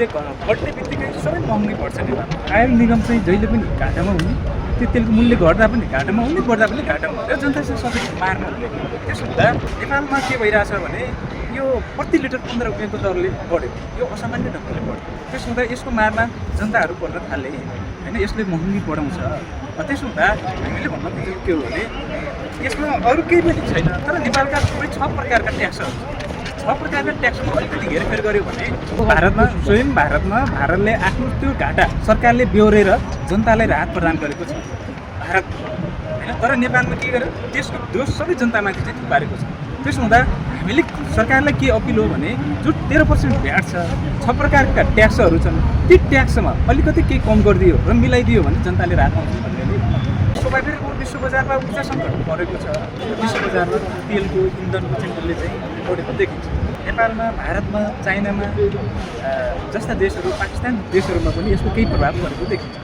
तेलले घट्ने बित्तिकै सबै महँगी पर्छ नेपालमा। आयल निगम चाहिँ जहिले पनि घाटामा हुने, त्यो तेलको मूल्य घट्दा पनि घाटामा हुने, बढ्दा पनि घाटामा हुने, जनता चाहिँ सधैँ मार्न हुने। त्यसो हुँदा नेपालमा के भइरहेछ भने यो प्रति लिटर 15 रुपियाँको दरले बढ्यो, यो असामान्य ढङ्गले बढ्यो। त्यसो हुँदा यसको मारमा जनताहरू पर्न थाले होइन, यसले महँगी बढाउँछ। त्यसो हुँदा हामीले भन्न खोजेको के हो भने यसमा अरू केही पनि छैन, तर नेपालका थुप्रै 6 प्रकारका ट्याक्सहरू छ। 6 प्रकारका ट्याक्समा अलिकति हेरफेर गर्यो भने भारतले आफ्नो त्यो घाटा सरकारले बेहोरेर जनतालाई राहत प्रदान गरेको छ भारत होइन। तर नेपालमा के गर्यो, त्यसको दोष सबै जनतामाथि चाहिँ थुपारेको छ। त्यसो हुँदा हामीले सरकारलाई के अपिल हो भने जो 13% भ्याट छ, 6 प्रकारका ट्याक्सहरू छन्, ती ट्याक्समा अलिकति केही कम गरिदियो र मिलाइदियो भने जनताले राहत पाउँछ भन्ने। स्वाभाविक विश्व बजारमा ऊर्जा सङ्कट परेको छ, विश्व बजारमा तेलको इन्धनको चाहिँ मूल्य चाहिँ बढेको देखिन्छ। नेपालमा, भारतमा, चाइनामा जस्ता देशहरू, पाकिस्तान देशहरूमा पनि यसको केही प्रभाव परेको देखिन्छ।